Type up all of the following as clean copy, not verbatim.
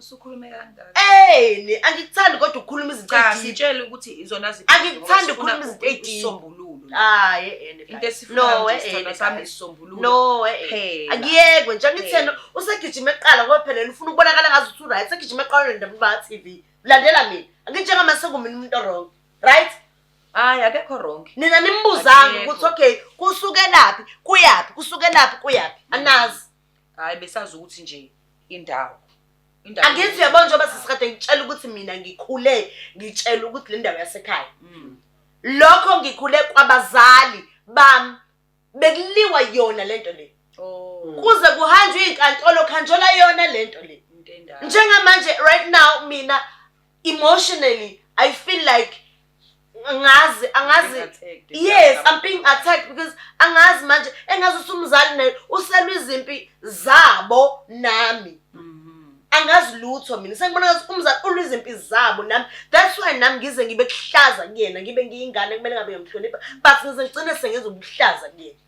Usukhulume kangaka. Ey, angikuthandi kodwa ukukhuluma izinto Cha, ezideep. sitshele ukuthi izona ziphi. Angikuthandi ukukhuluma izinto ezideep. Isisombululo. Hayi, eh, Into esifunayo No, nje eh, sithandwa eh, sami guys. isisombululo. No, eh, eh. Phela. Akuyekwe nje angithi yena usegijima eqala ngoba phela yena ufuna ukubonakala ngazi ukuthi uright segijima eqala nendaba ba TV. Landela mina. Angithi njengamanje sekumina umuntu wrong. Right? Hayi akekho wrong. Nina nimbuzanga Akekho. ukuthi okay kusukelaphi kuyaphi kusukelaphi kuyaphi anazi. Hayi besazi ukuthi nje indawo. Indawo. Angithi uyabona njengoba sisikade ngitshela ukuthi mina ngikhule ngitshela ukuthi le ndawo yasekhaya. Lokho ngikhule kwabazali bami bekuliwa yona lento le. Oh. Kuze kuhanjwe izinkantolo kuhanjelwa yona lento le. Into endala. Njengamanje right now mina emotionally I feel like angazi angazi Being attacked. Yes, I'm being attacked because angazi manje engazi ukuthi umzali naye uselwa izimpi zabo nami. Angazi lutho mina. Sengibona ngathi umzali ulwa izimpi zabo nami. That's why nami ngize ngibe kuhlaza kuyena, ngibe ngiyingane kumele ngabe ngiyamhlonipha, but ngize ngigcine sengenza ubuhlaza kuyena.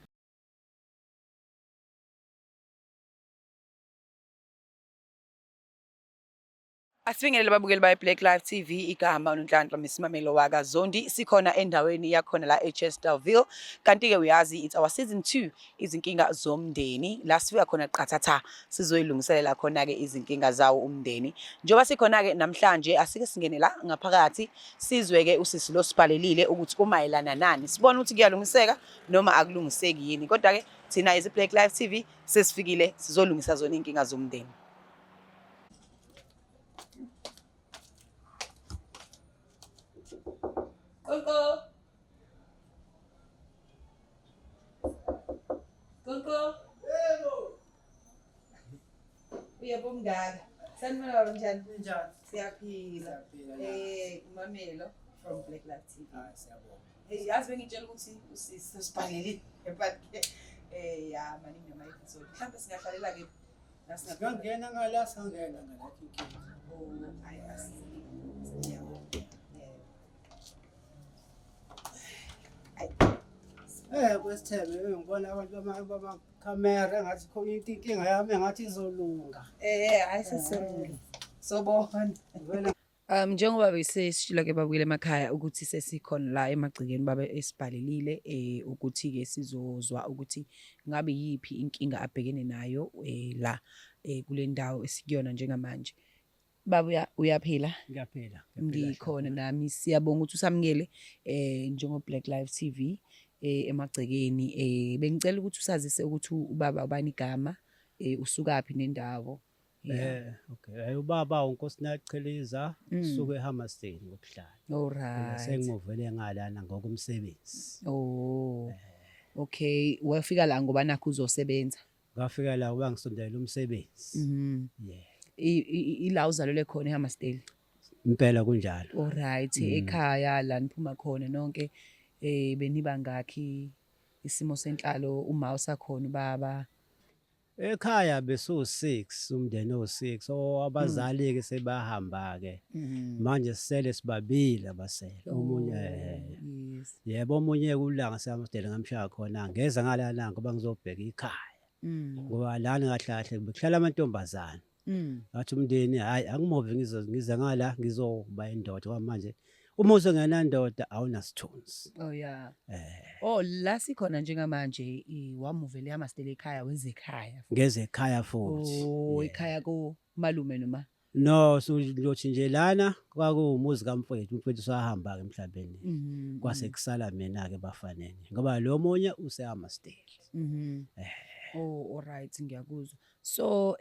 Asibingelele babukeli baye Black Life TV igama uNonhlanhla Misimamelo waka Zondi sikhona endaweni yakhona la eChesterville kanti ke uyazi it's our season 2 izinkinga zomndeni la sifika khona qathatha sizoyilungiselela khona ke izinkinga zawo umndeni njengoba sikhona ke namhlanje asike singene la ngaphakathi sizwe ke usisi lo sibhalelile ukuthi kumayelana nani sibone ukuthi kuyalungiseka noma akulungiseki yini kodwa ke thina as Black Life TV sesifikile sizolungisa zona inkinga zomndeni. Gogo. Gogo. Yebo. Uyebo mngaka. Sanibona baba njani? Ninjani? Siyaphila. Siyaphila. Umamelo from Black Life TV. Hayi siyabonga. Hey, yazi bengitshela ukuthi usisi usibhalelile but ke ya maningi ama episode. Mhlawumbe singahlalela ke la Singangena ngala singangena ngala inkinga. Oh, ayi asiyabo. Kwesithembe ngibona abantu bama camera engathi khona into inkinga yami engathi izolunga. Hayi sesirule. Sobona. Vele Njengoba besesishilo ke babukele emakhaya ukuthi sesikhona la emagcekeni babe esibhalelile ukuthi ke sizozwa ukuthi ngabe yiphi inkinga abhekene nayo la kule ndawo esikuyona njengamanje. Baba uyaphila? Ngiyaphila. Ngikhona nami siyabonga ukuthi usamukele njengo Black Life TV emagcekeni bengicela ukuthi usazise ukuthi ubaba ubani igama usukaphi nendawo. Okay. Ubaba uNkosinathi Chiliza usuka eHammerstein ngokuhlala. All right. Sengimuvele ngalana ngokumsebenzi. Oh. Okay, wafika la ngoba nakho uzosebenza. Ngafika la kuba ngisondela umsebenzi. Yeah. Ila uzalelwe khona eHammerstein. Impela kunjalo. All right, ekhaya la niphuma khona nonke beniba ngakhi isimo senhlalo uma usakhona ubaba. Ekhaya besu6 umndeni o6 abazali ke sebahamba ke. Manje sisele sibabili abasele. Omunye Yes. Yebo omunye kulanga seHammerstein ngamshaya khona ngeza ngalana ngoba ngizobheka ikhaya. Ngoba lana kahle kahle bekuhlala amantombazana. Ngathi umndeni hayi angimovi ngize ngala ngizoba indoda ngoba manje uma usengena ndoda awunasithunzi. Oh yeah. Oh la sikhona njengamanje wamuvele eHammerstein ekhaya wezekhaya. Ngeze ekhaya futhi. Oh ekhaya ko malume noma? No so ngiyothi nje lana kwakuwumuzi kamfowethu, umfowethu usahamba ke emhlabeni. Kwase kusala mina ke bafaneni ngoba lo munye useHammerstein. Oh all right ngiyakuzwa. So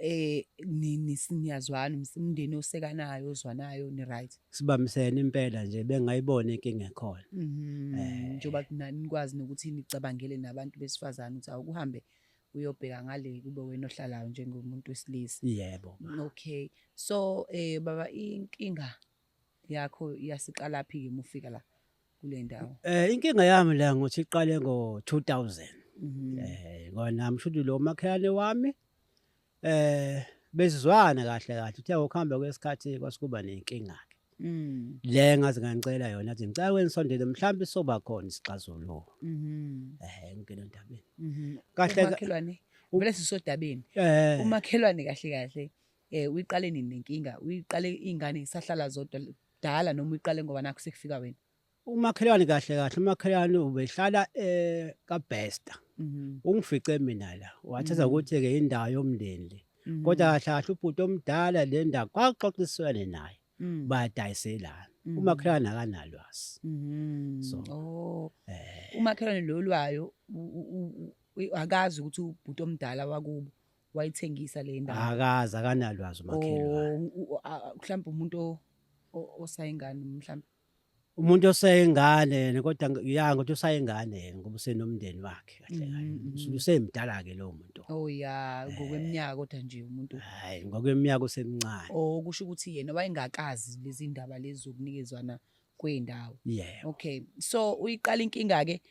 niyazwana umndeni osekanayo ozwanayo ni right. Sibambisene impela nje bengayibona inkinga ekhona. Njengoba nikwazi nokuthi nicabangele nabantu besifazane ukuthi awukuhambe uyobheka ngale kube wena ohlalayo njengomuntu wesilisa. Yebo. Okay. So baba inkinga yakho yasiqala phi ke mufika la kule ndawo? Inkinga yami la ngothi iqale ngo 2000. Ngoba nami shuthi lo makhelwane wami bezizwana kahle kahle uthe ukuhamba kwesikhathi kwasikuba nenkinga ke. Le ngaze ngangicela yona athi ngicela wenisondele mhlawumbe soba khona isixazululo. Ngene endabeni. Kahle umakhelwane vele sisodabeni. Umakhelwane kahle kahle. Uyiqale nini lenkinga? Uyiqale iy'ngane zisahlala zodwa kudala noma uyiqale ngoba nakhu sekufika wena? Umakhelwane kahle kahle umakhelwane ubehlala kaBester. Ungifice mina la. Wathatha ukuthi ke indawo yomndeni le. Kodwa kahle kahle ubhuti omdala le ndawo kwaxoxiswene naye. Badayiselana. Umakhelwane akanalwazi. So Oh. Umakhelwane lo lwayo akazi ukuthi ubhuti omdala wakubo wayithengisa le ndawo. Akazi, akanalwazi umakhelwane. Oh, mhlawumbe umuntu osayingane mhlawumbe. Umuntu oseyingane yena kodwa ya ngokuthi usayingane yena ngoba usenomndeni wakhe kahle kahle. Usemdala ke lowo muntu. Oh ya, ngokweminyaka kodwa nje umuntu. Hayi, ngokweminyaka usemncane. Oh, kusho ukuthi yena wayengakazi lezi ndaba lezi zokunikezwana kwendawo. Yebo. Okay. So uyiqala inkinga ke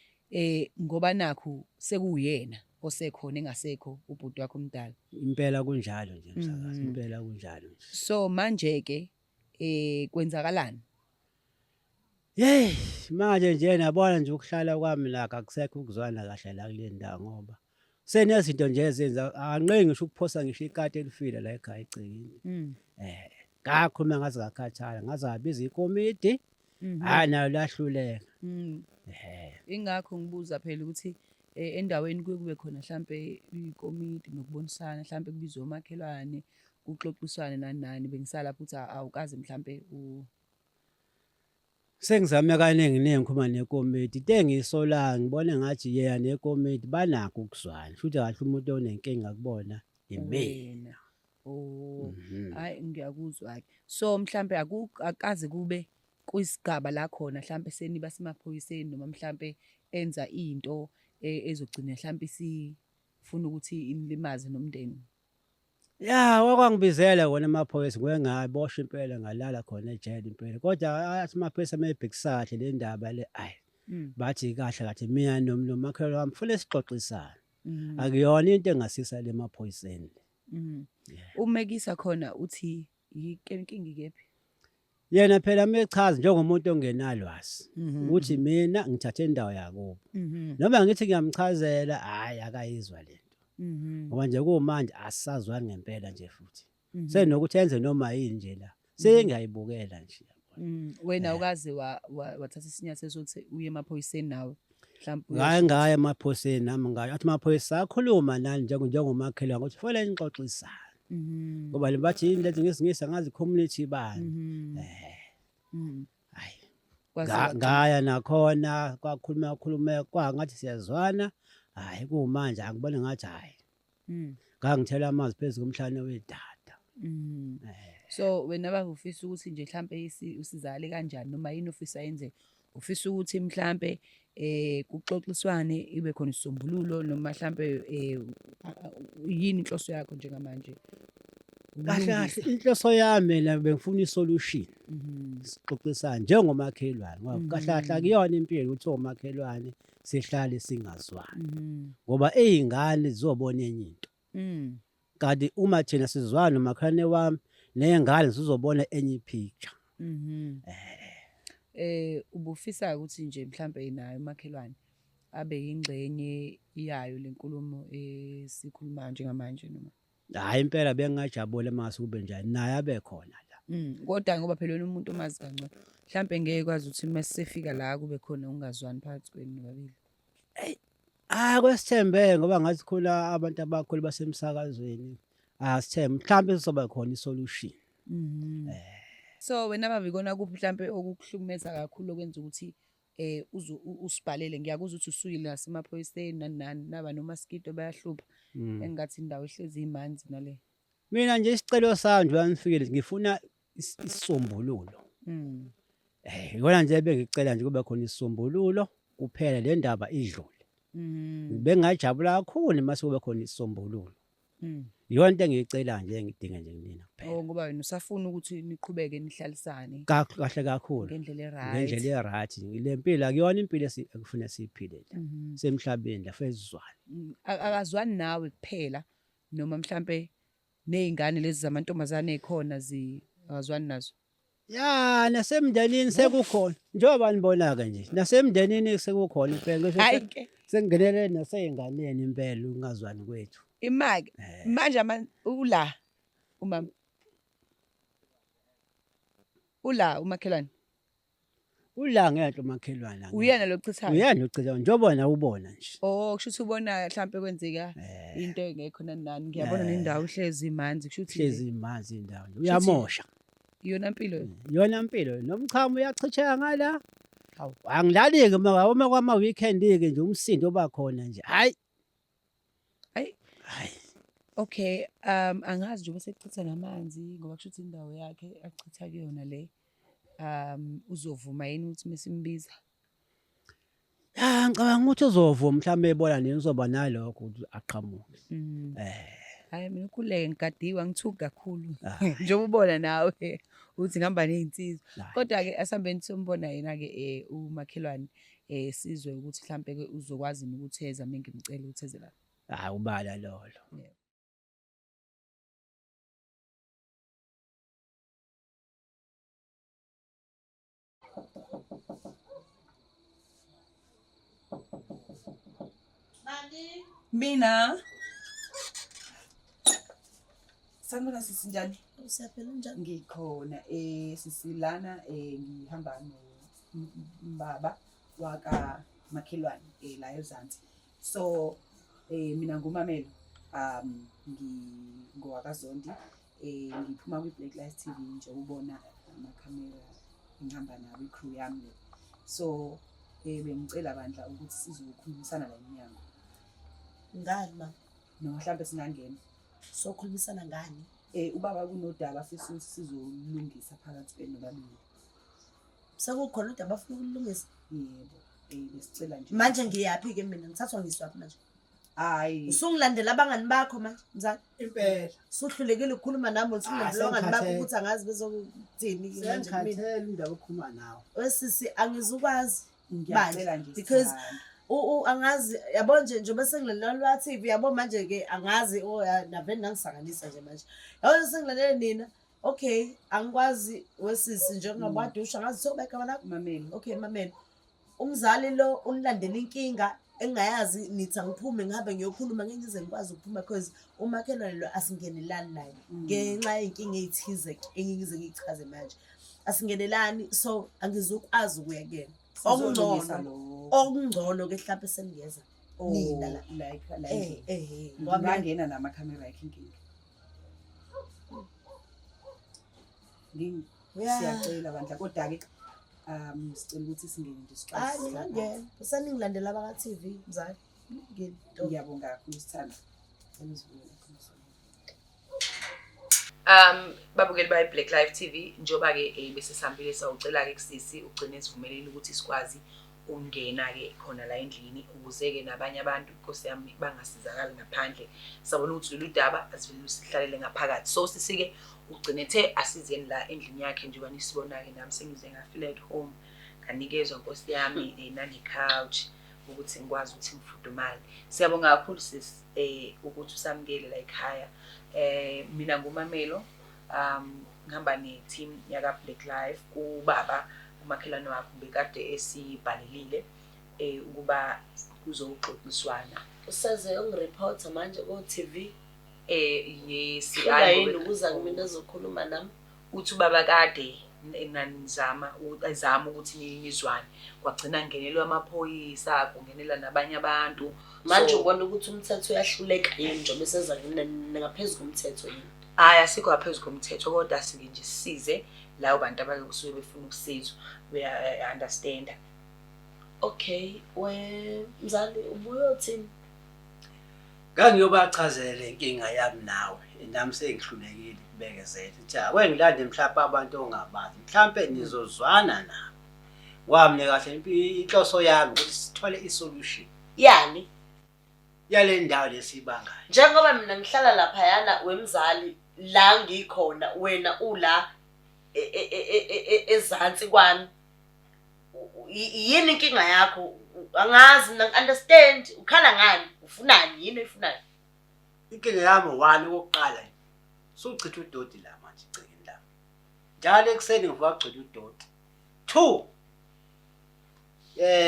ngoba nakhu sekuyena osekhona engasekho ubhuti wakho omdala. Impela kunjalo nje msakazi, impela kunjalo nje. So manje ke kwenzakalani? Hey, manje nje nabona nje ukuhlala kwami la akusekho ukuzwana kahle la kule ndawo ngoba senezinto nje ezenza anqeni ngisho ukuphosa ngisho ikati elifile la ekhaya egcekeni. Ngakhuluma ngaze ngakhathala, ngaze ngabiza ikomidi. Hayi nayo lahluleka. Ingakho ngibuza phela ukuthi endaweni kuye kube khona mhlambe ikomidi nokubonisana, mhlambe kubizwe omakhelwane, kuxoxiswane nani nani, bengisala ukuthi awukaze mhlambe u Sengizame kaningi ningi ngikhuluma nekomiti, into engiyisolayo ngibona engathi yena nekomiti banakho ukuzwana, shuthi kahle umuntu onenkinga kubona imina. Wena. Oh, hayi ngiyakuzwa-ke. So mhlambe akukaze kube kwisigaba la khona mhlambe seniba semaphoyiseni noma mhlambe enza into ezogcina mhlambe isifuna ukuthi inilimaze nomndeni. Ya, wakwangibizela wona amaphoyisa ngike ngaboshwa impela ngalala khona ejele impela. Kodwa athi amaphoyisa uma ebhekisa kahle le ndaba le, ayi bathi kahle kahle mina nomakhelwane wami kufanele sixoxisane. Akuyona into engasisa le emaphoyiseni le. Umekisa khona uthi inkinga ikephi? Yena phela uma echaza njengomuntu ongenalwazi ukuthi mina ngithathe indawo yakubo. Noma ngithi ngiyamchazela, hhayi akayizwa le nto. Ngoba nje kumanje asisazwani ngempela nje futhi. Senokuthi enze noma yini nje la. Sengiyayibukela nje. Wena ukaze wathatha isinyathelo sokuthi uye emaphoyiseni nawe? Mhlawumbe Ngaye ngaya emaphoyiseni nami ngayo. Athi amaphoyisa akhuluma nani njengomakhelwane ukuthi fanele nixoxisane. Ngoba le bathi yini lezi ngesiNgisi angazi community bani. Hayi. Ngaya nakhona kwakhuluma khuluma kwangathi siyazwana. Hayi kumanje angibona ngathi hayi. Ngangithela amanzi phezu komhlane wedada. So wena baba ufisa ukuthi nje mhlambe usizale kanjani noma yini ofisa yenzeke? Ufisa ukuthi mhlambe kuxoxiswane ibe khona isisombululo noma mhlambe yini inhloso yakho njengamanje? Kahle kahle inhloso yami mina bengifuna isolution. Sixoxisane njengomakhelwane ngoba kahle kahle akuyona impilo ukuthi omakhelwane sihlale singazwani. Ngoba izingane zizobona enye into. Kanti uma thina sizwana nomakhelwane wami ney'ngane zizobona enye i-picture. Ubufisa ukuthi nje mhlambe naye umakhelwane abe yingxenye yayo lenkulumo esikhulumayo njengamanje noma? Hhayi impela bengingajabula uma ngase kube njalo, naye abe khona la. Kodwa ngoba phela wena umuntu omazi kangcono, mhlambe ngeke kwazi ukuthi uma sefika la kube khona ukungazwani phakathi kwenu nobabili. Eyi, hhayi kwesithembe ngoba ngathi khona abantu abakhulu basemsakazweni, asithembe mhlampe kuzoba khona isolution. So wena baba ikona kuphi mhlampe okukuhlukumeza kakhulu okwenza ukuthi uze usibhalele? Ngiyakuzwa ukuthi usuyile nasemaphoyiseni nani nani, naba nomaskito bayahlupha. Engathi indawo ihlezi imanzi nale. Mina nje isicelo sami njengoba nifikile ngifuna isisombululo. Ikona nje ebengicela nje kube khona isisombululo kuphela le ndaba idlule. Bengingajabula kakhulu uma sekube khona isisombululo. Iyona into engiyicela nje engidinga nje kunina kuphela. Oh, ngoba wena usafuna ukuthi niqhubeke nihlalisane. Kahle kakhulu. Ngendlela e-right. Ngendlela e-right. Le mpilo akuyona impilo ekufuna siyiphile la. Semhlabeni la fanele sizwane. Akazwani nawe kuphela noma mhlambe nezingane lezi zamantombazane ezikhona akazwani nazo? Ya, nasemndenini sekukhona. Njengoba nibona-ke nje, nasemndenini sekukhona impela. Ngisho Hhayi ke. Sekungenelele nasey'nganeni impela ukungazwani kwethu. Imake, manje ula umama. Ula umakhelwane. Ula ngenhla umakhelwane la. Uyena lo chithayo. Uyena ochithayo njengoba nawe ubona nje. Oh, kusho ukuthi ubona mhlampe kwenzeka into engekho nani nani. Ngiyabona nendawo ihlezi imanzi kusho ukuthi Hlezi imanzi indawo. Uyamosha. Iyona mpilo. Iyona mpilo. Nomchamo uyachitheka ngala. Hawu. Angilali-ke uma kwama weekend-ke nje umsindo oba khona nje. Hayi. Ayi. Hayi. Okay, angazi njengoba sekuchitha namanzi ngoba kusho ukuthi indawo yakhe achitha kuyona le. Uzovuma yini ukuthi mesimbiza? Ya ngicabanga ukuthi uzovuma mhlawumbe ebona nini uzoba nalokho ukuthi aqhamuke. Hayi mina ukhuleke ngigadiwe angithuki kakhulu. Njengoba ubona nawe ukuthi ngihamba nezinsizwa. Kodwa ke asihambeni siyombona yena ke umakhelwane sizwe ukuthi mhlambe ke uzokwazi ukuthi eza mengimcela ukuthi eze la. Hayi ubala lolo. Yebo. Mina Sanibona sisi, njani? Siyaphila, njani? Ngikhona sisi lana ngihamba no baba waka makhelwane la eZansi. So mina nguMamelo ngingowakaZondi ngiphuma kwi Black Life TV nje ubona amakhamera ngihamba nabo i-crew yami le. So bengicela bandla ukuthi sizokhulumisana la eminyango. Ngani ma? Noma mhlambe singangena. Sokhulumisana ngani? Ubaba kunodaba afisa ukuthi sizolungisa phakathi kwenu nobabili. Sekukhona udaba afuna ukulungisa? Yebo. Besicela nje. Manje ngiyaphi ke mina? Ngithathwa ngiswaphi manje? Hayi. Usungilandela abangani bakho manje mzali? Impela. Usuhlulekile ukukhuluma nami, usulandela abangani bakho ukuthi angazi bezokuthini ke manje kumina. Sengikhathele indaba yokukhuluma nawe. Wesisi angizukwazi. Ngiyacela nje. Because angazi yabo nje njengoba sengilalela lwa TV yabo manje ke angazi navele nangisanganisa nje manje. Yabo sengilalele nina. Okay, angikwazi wesisi njengoba wadusha angazi soba igama lakho. Mamelo. Okay, Mamelo. Umzali lo unilandela inkinga engayazi nithi angiphume ngihambe ngiyokhuluma ngeke ngize ngikwazi ukuphuma because umakhelwane lo asingenelani naye ngenxa yey'nkinga ey'thize engize ngiyichaze manje. Asingenelani so angizukwazi ukuya kuyena. Okungcono ke mhlawumbe seningeza nina la. Like ngangena namakhamera yakhe inkinga. Siyacela bandla kodwa ke sicela ukuthi singene nje siqale. Hayi ngingena. Usaningilandela abaka TV mzali. Ngene. Ngiyabonga kakhulu sithando. Babukeli ba Black Life TV njoba ke bese sihambile sawucela ke kusisi ugcine sivumelene ukuthi sikwazi ukungena ke khona la endlini ukuze ke nabanye abantu Nkosi yami bangasizakali ngaphandle. Sabona ukuthi lolu daba asivele sihlalele ngaphakathi. So sisi ke ugcine the asizeni la endlini yakhe njengoba nisibona ke nami sengize ngafeel at home nganikezwa Nkosi yami nane couch ukuthi ngikwazi ukuthi ngifudumale. Siyabonga kakhulu sis ukuthi usamukele la ekhaya. Mina nguMamelo ngihamba ne team yaka Black Life kubaba umakhelwane wakho bekade esibhalelile ukuba kuzoxoxiswana. Useze ungireporta manje ko TV. Yes, hayi ukuza kumina ezokhuluma nami. Uthi ubaba kade nanizama ezama ukuthi nizwane kwagcina ngenelwa amaphoyisa kungenela nabanye abantu. Manje ubona ukuthi umthetho uyahluleka yini njengoba seza ngaphezulu komthetho yini? Hayi asikho ngaphezulu komthetho kodwa sike nje sisize lawo bantu abasuke befuna ukusizwa. We understand. Okay, we mzali ubuyothini? Ngangiyobachazela inkinga yami nawe, nami sengihlulekile ukubekezela. Ukuthi ake ngilande mhlawumbe abantu ongabazi, mhlawumbe nizozwana nabo. Wami kahle inhloso yami ukuthi sithole isolution. Yani? Yale ndawo lesibangayo. Njengoba mina ngihlala laphayana wemzali la ngikhona wena ula ezansi kwami. Yini inkinga yakho? Angazi mina ngi-understand ukhala ngani? Ufunani? Yini oyifunayo? Inkinga yami one okokuqala suchitha udoti la manje igcekeni lami. Njalo ekuseni ngivuka kugcwele udoti. 2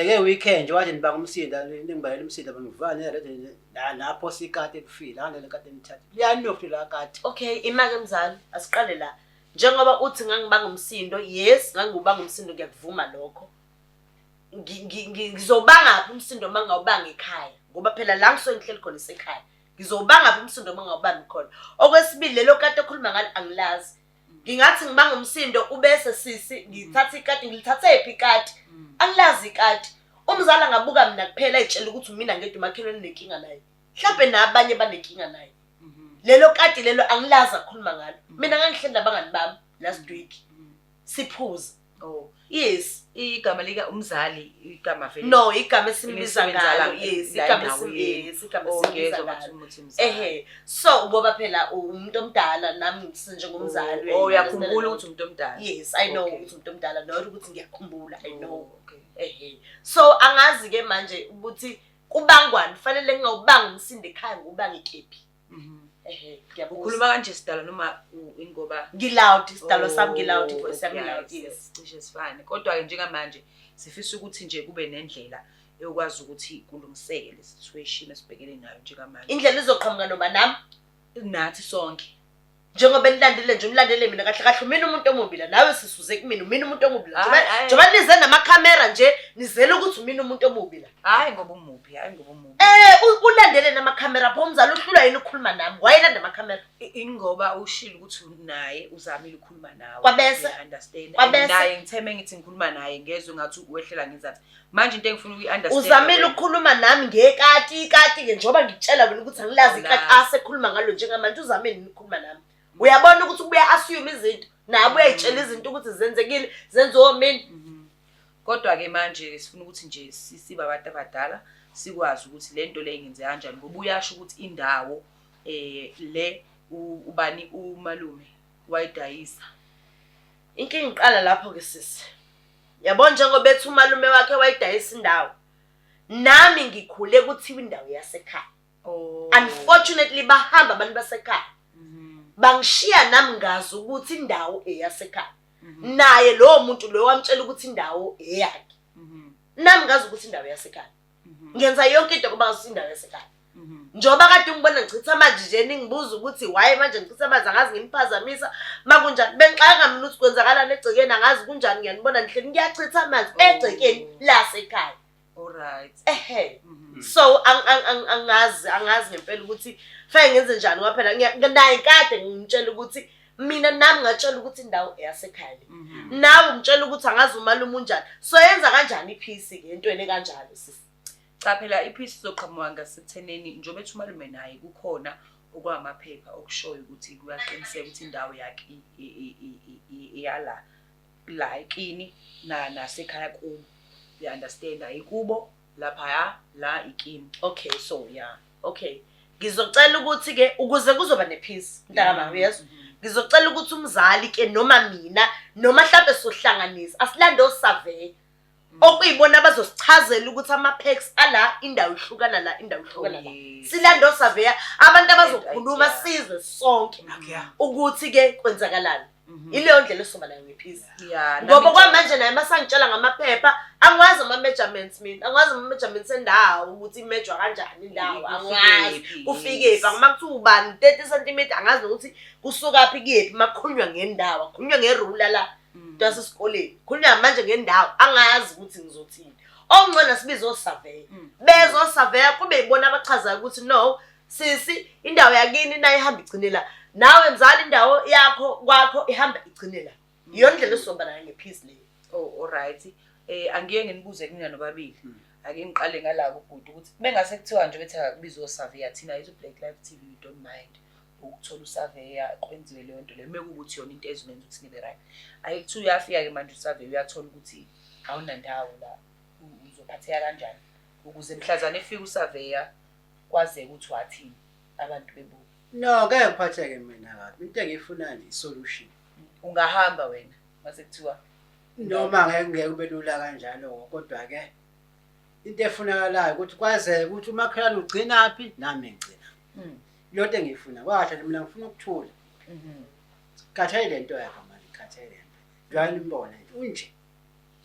nge weekend nje wathi nibanga umsindo ningibangela umsindo ngivuka ne lapho sikade kufile ngale kade nithathe. Liyanuka la kade. Okay, imake mzali asiqale la. Njengoba uthi ngangibanga umsindo, yes, ngangiwubanga umsindo, ngiyakuvuma lokho. Ngizobangaphi umsindo uma ngingawubanga ekhaya? Ngoba phela la ngisuke ngihleli khona isekhaya. Ngizowubangaphi umsindo uma ngingawubambi khona? Okwesibili, lelo kati okhuluma ngalo angilazi. Ngingathi ngibanga umsindo ubese sisi ngithatha ikati, ngilithathe phi ikati? Angilazi ikati. Umzali angabuka mina kuphela ey'tshela ukuthi umina ngedwa umakhelwane nenkinga naye. Mhlampe nabanye banenkinga naye. Lelo kati lelo angilazi akukhuluma ngalo. Mina ngangihleli nabangani bami last week. Siphuza. Oh. Yes. Igama lika umzali, igama vele. No, igama esimbiza Elisebenza ngalo. la- Yes, la igama endaweni. yes, igama Oh, esimbiza ngiyezwa ngathi ngalo. umuthi mzali. Ehe. So ngoba phela umuntu omdala nami ngisengomzali. Oh, uyakhumbula ukuthi umuntu omdala. Yes, I know Okay. ukuthi umuntu omdala, not ukuthi ngiyakhumbula, I know. Oh, okay. Ehe. So angazi ke manje ukuthi kubangwani, fanele ngingawubanga umsindo ekhaya ngubanga ikephi. Ehe, ngiyabuza. Ukhuluma kanje sidalo noma ingoba Ngi-loud, isidalo sami ngi-loud, Oh, ivoice yami okay, loud, hayi, yes. Cishe sifane. Kodwa ke njengamanje sifisa ukuthi nje kube nendlela yokwazi ukuthi kulungiseke le situation esibhekene nayo njengamanje. Indlela izoqhamuka noma nami Nathi sonke. njengoba enilandele nje unilandele mina kahle kahle umina umuntu omubi la, nawe sisuze kumina umina umuntu omubi la. Hhayi, hhayi. Njengoba nize namakhamera nje nizele ukuthi umina umuntu omubi la. Hayi ngoba umubi, hayi ngoba umubi. Ulandele namakhamera pho umzali uhlulwa yini ukukhuluma nami? Wayelanda amakhamera. Ingoba ushilo ukuthi naye uzamile ukukhuluma nawe. Kwabese. Understand. Kwabese. Naye ngitheme ngithi ngikhuluma naye ngezwe ngathi wehlela ngezansi. Manje into engifuna ukuyi-understand. Uzamile ukukhuluma nami ngekati, ikati-ke njengoba ngikutshela wena ukuthi angilazi ikati Awulazi. asekhuluma ngalo njengamanje, uzamile yini ukukhuluma nami? Uyabona ukuthi ubuya assume izinto, naye ubuya ayitshela izinto ukuthi zenzekile, zenziwe mina. Kodwa-ke manje sifuna ukuthi nje sibe abantu abadala sikwazi ukuthi le nto le ingenzeka kanjani, ngoba uyasho ukuthi indawo le ubani umalume wayidayisa. Inkinga iqala lapho-ke sisi. Yabo njengoba ethi umalume wakhe wayidayisa indawo, nami ngikhule kuthiwa indawo yasekhaya. Oh. Unfortunately bahamba abantu basekhaya. Bangishiya nami ngazi ukuthi indawo eyasekhaya. Naye lowo muntu loyo wamtshela ukuthi indawo eyakhe. Nami ngazi ukuthi indawo yasekhaya. Ngenza yonke into ngoba ngazi ukuthi indawo yasekhaya. Njengoba kade ungibona ngichitha amanzi nje ningibuza ukuthi why manje ngichitha amanzi, angazi nginiphazamisa makunjani. Bengixaka mina ukuthi kwenzakalani egcekeni, angazi kunjani, ngiyanibona nihleli ngiyachitha amanzi egcekeni lasekhaya. Alright. Ehe. So angazi, angazi ngempela ukuthi fanele ngenze njani ngoba phela naye kade ngimtshela ukuthi mina nami ngatshela ukuthi indawo eyasekhaya le. Nawe ungitshela ukuthi angazi umalume unjani. So yenza kanjani iphisi ke entweni kanjalo sisi? Cha phela iphisi izoqhamuka ngasekuthenini njengoba ethi umalume naye kukhona okwamaphepha okushoyo ukuthi kuyaqiniseka ukuthi indawo yakhe iyala la ekini nasekhaya kubo. You understand? Ayikubo laphaya la ikini. Okay. So yeah. Okay. Ngizocela ukuthi ke ukuze kuzoba nepeace mntakababa, uyezwa? Ngizocela ukuthi umzali ke noma mina noma mhlambe sohlanganisa asilande osurvey. Okuyibona abazosichazela ukuthi ama-packs ala indawo ihlukana la, indawo ihlukana la. Oh, yes. Silande osurveyor abantu abazokhuluma Idea. sizwe sonke Yeah. ukuthi ke kwenzakalani. Ileyo ndlela esizoba nayo ngepeace. Yeah, Ngoba nami kwamanje naye masangitshela ngamaphepha angiwazi ama-measurements mina, angiwazi ama-measurements endawo ukuthi imejwa kanjani indawo, Kufike angiwazi phi, kufike yes. phi. Uma kuthiwa ubani 30 cm angazi nokuthi kusuka phi kuyephi. Makukhulunywa ngendawo, kukhulunywa ngerula la into yasesikoleni, kukhulunywa manje ngendawo, angazi ukuthi ngizothini. Okungcono sibize osurveyor, bezosurveyor kube yibona abachazayo ukuthi no sisi indawo yakini nayo ihamba igcine la, nawe mzali indawo yakho kwakho ihamba igcine la. Iyona ndlela esizoba nayo ngepeace leyo. Oh, alright. Angiye nginibuze kunina nobabili. Ake ngiqale ngala kubhuti ukuthi bengase kuthiwa nje bethi akubizwe osurveyor, thina yethu Black Life TV we don't mind ukuthola usurveyor kwenziwe leyo nto leyo mekuwukuthi yona into ezomenza ukuthi nibe right. Ake kuthiwa uyafika ke manje usurveyor uyathola ukuthi awunandawo la, uzophatheka kanjani ukuze mhlazane efika usurveyor kwazeke ukuthi wathini abantu bebuka. No, ngeke ngiphatheke mina kabi. Into engiyifunayo nje i-solution. Ungahamba wena mase kuthiwa Noma ngeke ngeke kube lula kanjalo, kodwa ke into efunakalayo ukuthi kwazeke ukuthi umakhelwane ugcinaphi nami ngigcina. Yonke engiyifuna kahle mina ngifuna ukuthula. Khathele lento yakho manje, khathele lento. Njalo nimbone nje unje.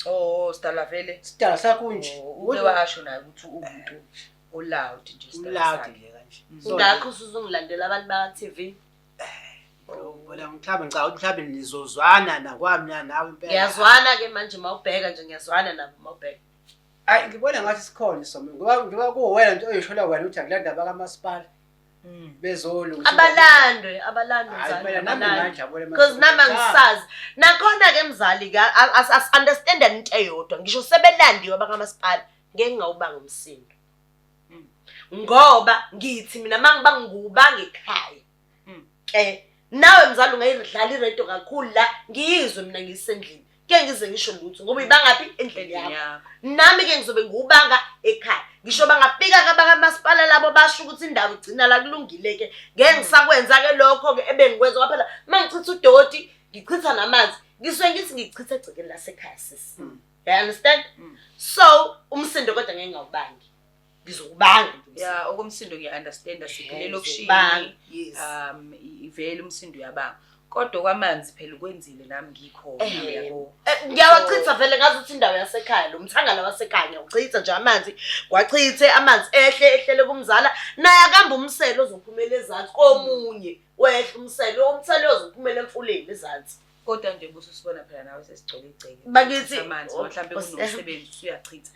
Oh, sidala vele. Sidala sakho unje. Oh, uke washo naye ukuthi uwumuntu oloud nje sidala Uloud sakhe. nje kanje. Ngakho usuzongilandela abantu baka TV. Phela mhlawumbe ngicabanga ukuthi mhlawumbe nizozwana nakwami nawe impela. Ngiyazwana-ke manje uma ubheka nje, ngiyazwana nabo uma ubheka. Hayi, ngibona ngathi sikhona isomo ngoba kuwena nje oyishola wena ukuthi akulanda abakamasipala bezolungisa. Abalandwe, abalandwe Hayi, mzali, phela nami abalandwe. ngingajabula Because nami angisazi. Nakhona-ke mzali-ke asi-understandani into eyodwa. Ngisho sebelandiwe abakamasipala, ngeke ngingawubanga umsindo. Ngoba ngithi mina uma ngiba ngiwubanga ekhaya, ke nawe mzali ungayidlala iredo kakhulu la, ngiyizwe mina ngisendlini. Ke ngize ngisho lutho ngoba uyibangaphi endlini yakho. Yakho. Nami-ke ngizobe ngiwubanga ekhaya. Ngisho bangafika-ke abakamasipala labo basho ukuthi indawo igcina la, kulungile-ke. Ngeke ngisakwenza-ke lokho-ke ebengikwenza ngoba phela uma ngichitha udoti, ngichitha namanzi. Ngisuke ngithi ngichitha egcekeni lasekhaya sisi. You understand? Mm. So umsindo kodwa ngeke ngawubangi. Ngizowubanga nje umsindo. Ya, okomsindo ngiya-understanda, siphile elokishini. Ngizowubanga, yes. Ivele umsindo uyabanga. Kodwa kwamanzi phela ukwenzile nami ngikhona, uyabo. Ngiyawachitha vele ngazi ukuthi indawo yasekhaya lo mthangala wasekhaya ngiyawuchitha nje amanzi, ngwachithe amanzi ehle ehlele kumzala, naye akamba umsele ozophumela ezansi komunye, wehle umsele, umsele ozophumela emfuleni ezansi. Kodwa nje bususibona phela nawe sesigcwele igceke. Bakithi, Uchitha amanzi, oh, mhlawumbe Nkosi kunomsebenzi usuyachitha,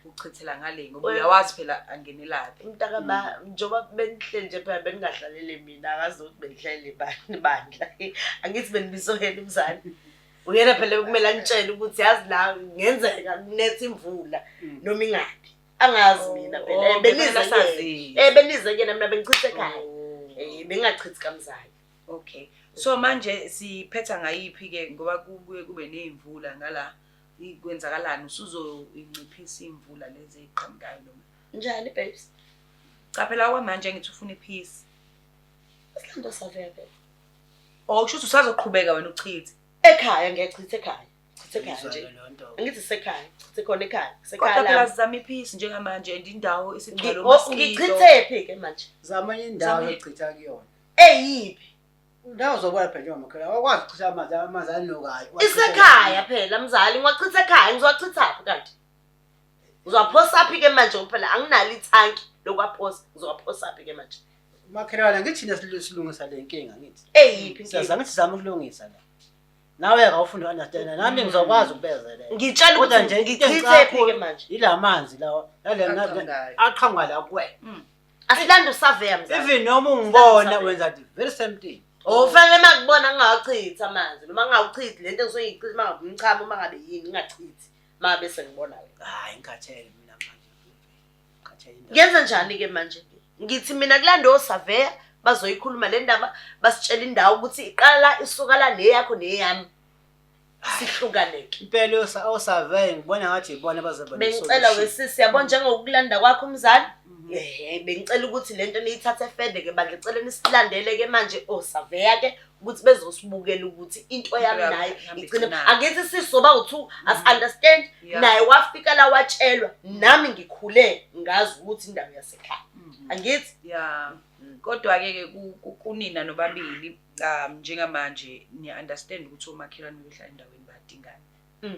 uchithela ngale ngoba Oy. uyawazi phela angenelaphi. Mntakama, njengoba benihleli nje phela beningahlalele mina, akazi ukuthi benihlele bani bandla. Angithi benibizwe yena umzali. Uyena phela kumele anitshele ukuthi yazi la kungenzeka kunetha imvula noma ingaphi. Angazi mina phela. Oh, Benize bekufanele kuyena. asazi. Benize kuyena, mina bengichitha ekhaya. Oh. Bengingachithi kamzali. Okay. So manje siphetha ngayiphi ke ngoba kubuye kube nezimvula ngala, kwenzakalani, usuzoyinciphisa imvula lezi eziqhamukayo noma? Njani babes? Cha phela kwamanje ngithi ufuna ipeace. Isilando savea phela. Oh, kusho ukuthi usazoqhubeka wena uchithe. Ekhaya ngiyachitha ekhaya. Chitha ekhaya nje. Ngizwa leyo nto. Angithi sekhaya, chithe khona ekhaya, sekhaya Kodwa phela lami. sizama ipeace njengamanje and indawo isigcwele Oh, ngichithe phi ke manje? Zama enye indawo Zama- yokuchitha kuyona. Eyiphi? Indawo uzobona phela njengomakhelwane, awukwazi ukuchitha amanzi, amanzi anukayo. Isekhaya phela mzali, ngiwachitha ekhaya, ngizowachitha phi kanti? Ngizowaphosa phi ke manje ngoba phela anginalo ithanki lokuwaphosa, ngizowaphosa phi ke manje? Makhelwane, ngithi thina silungisa le nkinga ngithi. Eyiphi inkinga? Siyazama, ngithi sizama ukulungisa la. Nawe awufuni uku-understand, nami ngizokwazi ukubezelela. Ngitshela Kodwa ukuthi nje into ngichithe engicaka phi ke manje? Yila manzi lawa, Aqhamukayo. aqhamuka la kuwena. Asilande usaveya mzali. Even noma ungibona Silande wenza the very same thing. Oh, fanele makubona ngingawuchithi amanzi noma ngingawuchithi lento engisuke ngiyichitha, uma ngabe umchamo, uma ngabe yini ngingachithi uma ngabe sengibona wena. Hayi, ngikhathele mina manje. Ngikhathele indaba. Ngenze njani ke manje? Ngithi mina kulande osaveya bazoyikhuluma le ndaba, basitshela indawo ukuthi iqala la, isuka la, neyakho neyami. Sihlukaneke. Impela osaveya ngibona ngathi ibona abazoba Bengicela ne-solution. wesisi, yabo njengokulanda kwakho umzali. Bengicela ukuthi lento niyithathe further ke bandla, ngicela nisilandele ke manje osaveya ke ukuthi bezosibukela ukuthi into yami Into yakho naye ihamba igcine. igcinaphi. Angithi sisoba u2 as understand naye wafika la watshelwa, nami ngikhule ngazi ukuthi indawo yasekhaya. Angithi? Yeah. Kodwa ke ke kunina nobabili, njengamanje niya understand ukuthi omakhelwane behlala endaweni badingana.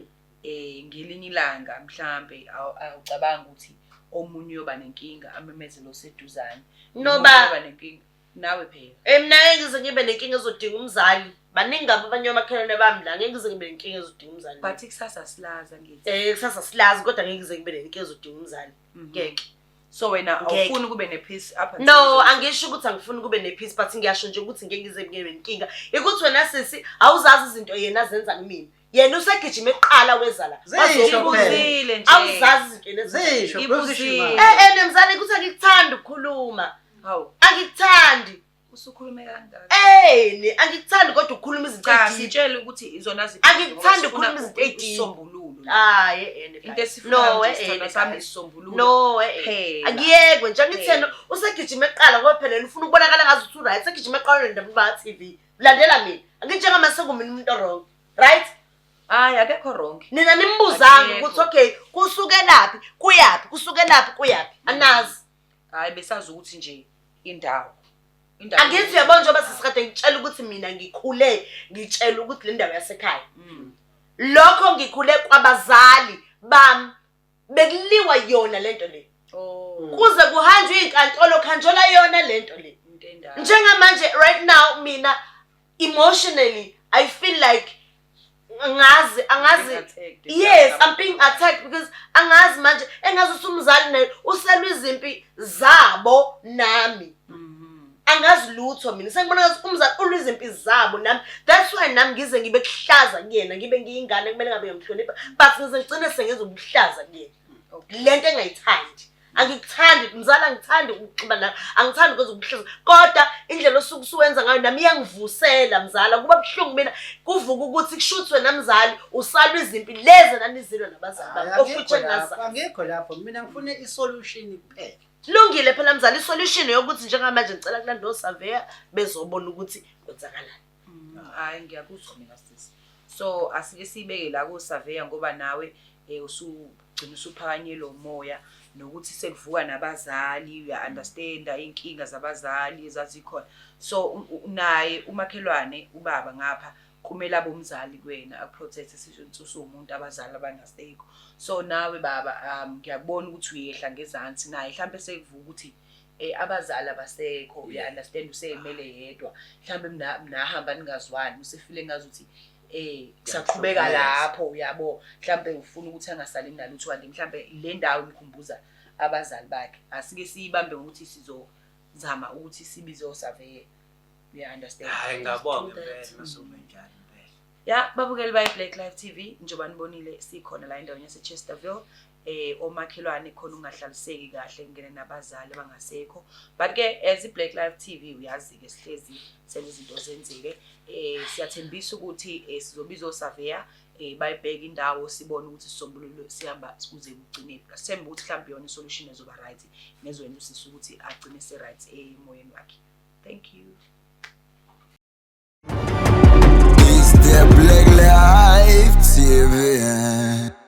Ngelinye ilanga mhlambe awucabanga ukuthi omunye uyoba nenkinga amemezele oseduzane. Noba Omunye uyoba nenkinga nawe phela. Mina ngeke ngize ngibe nenkinga ezodinga umzali. Baningi kabi abanye omakhelwane bami la, ngeke ngize ngibe nenkinga ezodinga umzali. But kusasa silazi angithi. Kusasa silazi kodwa ngeke ngize ngibe nenkinga ezodinga umzali. Ngeke. So wena Ngeke. awufuni kube ne-peace up until No, uzobe- angisho ukuthi angifuni kube ne-peace, but ngiyasho nje ukuthi ngeke ngize ngibe nenkinga. Ukuthi wena sisi awuzazi izinto yena azenza kumina. Yena usegijima eqala weza la. Zisho Bazokubuzile. phela. Ibuzile nje. Awuzazi izinto yena azenza. Zisho, Ibuzile. phela Nemzali ukuthi angikuthandi ukukhuluma. Hawu. Angikuthandi. Usukhulume kangaka. Angikuthandi kodwa ukukhuluma izinto Cha, ezideep. sitshele ukuthi izona ziphi Angikuthandi ngoba ukukhuluma sifuna izinto ezideep. isisombululo. Hayi, Into guys. esifunayo No, nje isithandwa sami guys. isisombululo. No, Phela. Angiyekwe nje, angithi yena usegijima eqala ngoba phela yena ufuna ukubonakala ngazi ukuthi uright. Usegijima eqala nendaba ba TV. Landela mina. Angithi njengamanje sengumina umuntu wrong. Right? Hayi, akekho wrong. Nina nimbuzanga Akekho. ukuthi okay, kusukelaphi, kuyaphi, kusukelaphi, kuyaphi. Anazi. Hayi, besazi ukuthi nje indawo. Indawo. Angithi uyabona njengoba sisikade ngitshela ukuthi mina ngikhule ngitshela ukuthi le ndawo yasekhaya. Lokho ngikhule kwabazali bami bekuliwa yona lento le. Kuze kuhanjwe izinkantolo kuhanjelwa yona lento le. Into endala. Njengamanje right now mina Emotionally I feel like angazi, angazi. Yes, I'm being attacked because angazi manje engazi ukuthi umzali naye uselwa izimpi zabo nami. Angazi lutho mina, sengibona ngathi umzali ulwa izimpi zabo nami. That's why nami ngize ngibe kuhlaza kuyena, ngibe ngiyingane kumele ngabe ngiyamhlonipha, but ngize ngigcine sengenza ubuhlaza kuyena. Lento engayithandi, angikuthandi mzala, angithandi ukuxuba nawe, angithandi ukwenza ubuhlaza, kodwa indlela osuke usuwenza ngayo nami iyangivusela mzala, kuba buhlungu mina, kuvuka ukuthi kushuthi wena mzali usalwa izimpi lezi nanizilwa nabazali Hhayi, bami, angikho ofutshe lapho, ngazazi. Angikho lapho mina, ngifuna i-solution kuphela. Lungile phela mzali, isolution yokuthi njengamanje ngicela kulanda osurveyor bezobona ukuthi kwenzakalani. Hayi, ngiyakuzwa mina sisi. So asike siyibeke la ku-surveyor ngoba nawe usugcina usuphakanyelwa umoya nokuthi sekuvuka nabazali, uya-understanda iy'nkinga zabazali ezazikhona. So naye umakhelwane ubaba ngapha kumele abe umzali kuwena, akuprotect usuwumuntu abazali abangasekho. So nawe baba, ngiyakubona ukuthi uyehla ngezansi naye mhlampe sekuvuka ukuthi abazali abasekho, uya-understand, usey'mele yedwa, mhlampe nahamba ningazwani, usefile ngazuthi kusaqhubeka lapho, uyabo, mhlampe ufuna ukuthi angasali nalutho, kanti mhlampe le ndawo imkhumbuza abazali bakhe. Asike siyibambe ngokuthi sizozama ukuthi sibize osurveyor, uya-understand. Hhayi, ngingabonga Do that. impela masuke njalo impela. Ya, babukeli bayi-Black Life TV, njengoba nibonile sikhona la endaweni yase-Chesterville, omakhelwane khona ungahlaliseki kahle kungene nabazali abangasekho, but ke as i-Black Life TV uyazi-ke sihlezi senza izinto zenzeke. Siyathembisa ukuthi sizobiza osurveyor, bayibheke indawo, sibone ukuthi isisombululo sihamba kuze kugcinephi. Sithembe ukuthi mhlawumbe iyona isolution ezoba right nezoyenza usisi ukuthi agcine se-right emoyeni wakhe. Thank you. It's the Black Life TV.